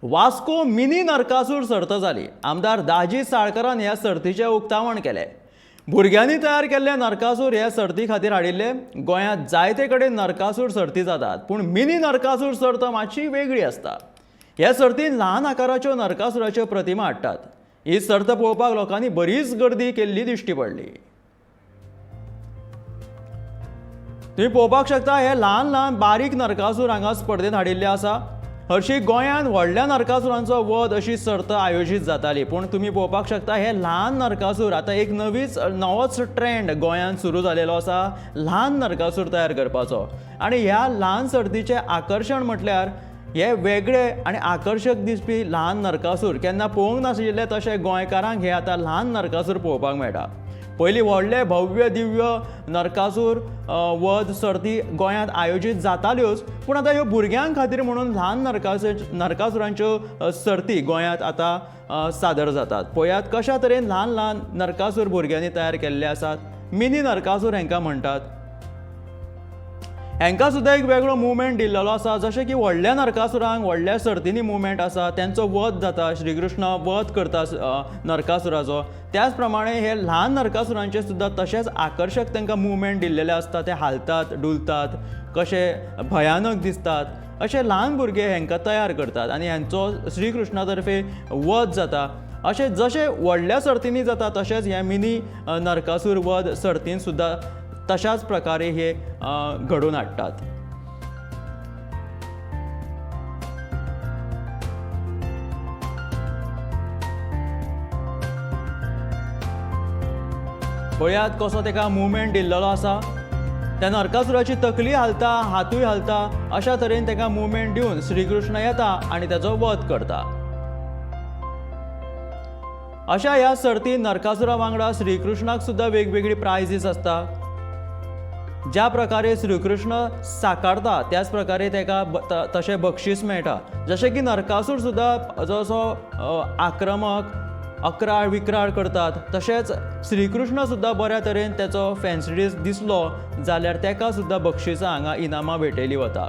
Vasco mini Narakasur सर्त जाली. आमदार दाजी साळकरान ह्या सर्तीचें उक्तावण केलें. भुरग्यांनी तयार केल्ले नरकासूर हे सर्ती खातीर हाडिल्ले. गोंयांत जायते कडेन नरकासूर सर्ती जातात, पूण मिनी नरकासूर सर्त मातशी वेगळी आसता. ह्या सर्तीन ल्हान आकाराच्यो नरकासुराच्यो प्रतिमा हाडटात. ही सर्त पळोवपाक लोकांनी बरीच गर्दी केल्ली दिश्टी पडली. तुम्ही पळोवपाक शकता हे ल्हान ल्हान बारीक नरकासूर हांगा स्पर्धेत हाडिल्ले आसा. हरशी गोंयांत व्हडल्या नरकासुरांचो वध अशी सर्त आयोजीत जाताली, पूण तुमी पळोवपाक शकता हे ल्हान नरकासूर आतां एक नवोच ट्रेंड गोंयांत सुरू जालेलो आसा, ल्हान नरकासूर तयार करपाचो. आनी ह्या ल्हान सर्तीचें आकर्शण म्हटल्यार हे वेगळे आनी आकर्शक दिसपी ल्हान नरकासूर केन्ना पळोवंक नाशिल्ले तशें गोंयकारांक हे आतां ल्हान नरकासूर पळोवपाक मेळटा. पयलीं व्हडले भव्य दिव्य नरकासूर वध सर्ती गोंयांत आयोजीत जाताल्योच, पूण आतां ह्यो भुरग्यां खातीर म्हणून ल्हान नरकासुरांच्यो सर्ती गोंयांत आतां सादर जातात. पळयात कशा तरेन ल्हान ल्हान नरकासूर भुरग्यांनी तयार केल्ले आसात. मिनी नरकासूर हांकां म्हणटात. हांकां सुद्दां एक वेगळो मुवमेंट दिल्लो आसा. जशें की व्हडल्या नरकासुरांक व्हडल्या सर्तींनी मुवमेंट आसा, तेंचो वध जाता, श्रीकृष्ण वध करता नरकासुराचो. त्याच प्रमाणे हे ल्हान नरकासुरांचे सुद्दां तशेंच आकर्शक तांकां मुवमेंट दिल्लेले आसता. ते हालतात, डुलतात, कशे भयानक दिसतात. अशे ल्हान भुरगे हांकां तयार करतात आनी हांचो श्रीकृष्णा तर्फे वध जाता. अशें जशें व्हडल्या सर्तींनी जाता तशेंच हे मिनी नरकासूर वध सर्तीन सुद्दां तशाच प्रकारे हे घडोवन हाडटात. पळयात कसो ताका मुवमेंट दिल्लो आसा. त्या नरकासुराची तकली हालता, हातूय हालता. अशा तरेन ताका मुवमेंट दिवन श्रीकृष्ण येता आनी ताचो वध करता. अशा ह्या सर्तीन नरकासुरा वांगडा श्रीकृष्णाक सुद्दां वेगवेगळी प्रायजीस आसता. ज्या प्रकारे श्रीकृष्ण साकारता त्याच प्रकारे ताका तशें बक्षीस मेळटा. जशें की नरकासूर सुद्दां जसो आक्रमक अक्राळ विक्राळ करतात, तशेंच श्रीकृष्ण सुद्दां बऱ्या तरेन तेचो फॅन्सी ड्रेस दिसलो जाल्यार ताका सुद्दां बक्षिसां हांगा इनामां भेटयली वता.